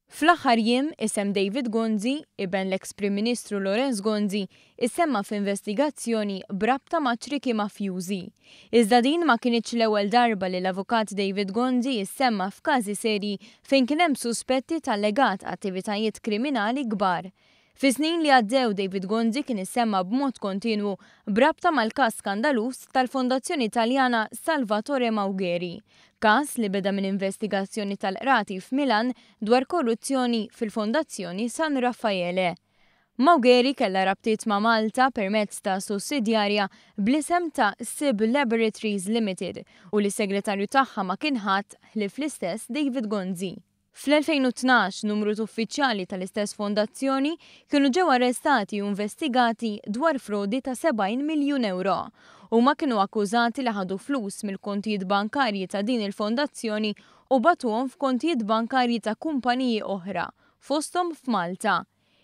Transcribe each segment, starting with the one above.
Fl-aħħar jiem, isem David Gonzi, iben l-eks Prim Ministru Lawrence Gonzi, issemma f'investigazzjoni b'rabta ma' ċrieki mafjużi. Iżda din ma kinitx l-ewwel darba li l-Avukat David Gonzi jissemma f'każi serji fejn kien hemm suspetti ta' allegat attivitajiet kriminali kbar. Fis-snin li għaddew David Gonzi kien issemma b'mod kontinwu b'rabta mal-każ skandaluż tal-fondazzjoni Taljana Salvatore Maugeri, każ li beda minn investigazzjoni tal-qrati f'Milan dwar korruzzjoni fil-fondazzjoni San Raffaele. Maugeri kellha rabtiet ma' Malta permezz ta' sussidjarja bl-isem ta' SIB Laboratories Limited u li s-segretarju tagħha ma kien ħadd ħlief l-istess David Gonzi. Fl-2012, numru t'uffiċjali tal-istess fondazzjoni kienu ġew arrestati u investigati dwar frodi ta' 70 miljun ewro. Huma kienu akkużati li ħadu flus mill-kontijiet bankarji ta' din il-fondazzjoni u bagħtuhom f'kontijiet bankarji ta' kumpaniji oħra, fosthom f'Malta.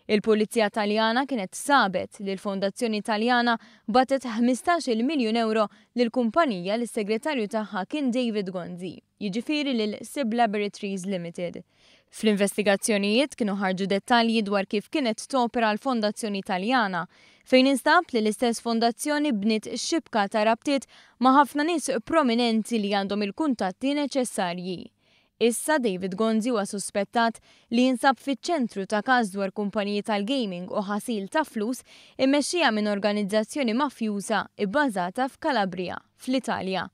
Il-Pulizija Taljana kienet sabet li l-fondazzjoni Taljana bagħtet 15-il miljun ewro lil kumpanija li s-segretarju tagħha kien David Gonzi, jiġifieri lil SIB Laboratories Limited. Fl-investigazzjonijiet kienu ħarġu dettalji dwar kif kienet topera l-fondazzjoni Taljana, fejn instab li l-istess fondazzjoni bniet xibka ta' rabtiet ma' ħafna nies prominenti li għandhom il kuntatti neċessarji. Issa David Gonzi huwa suspettat li jinsab fiċ-ċentru ta' każ dwar kumpaniji tal-gaming u ħasil ta' flus immexxija minn organizzazzjoni mafjuża bbażata f'Calabria, fl-Italja.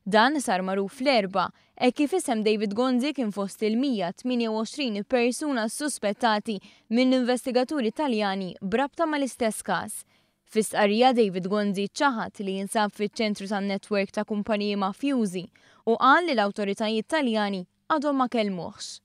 Dan sar magħruf l-Erbgħa, hekk kif isem David Gonzi kien fost il-128 persuna suspettati minn investigaturi Taljani b'rabta mal-istess każ. Fi stqarrija David Gonzi ċaħad li jinsab fiċ-ċentru tan-netwerk ta' kumpaniji mafjużi u qal li l-awtoritajiet Taljani għadhom ma kellmuhx.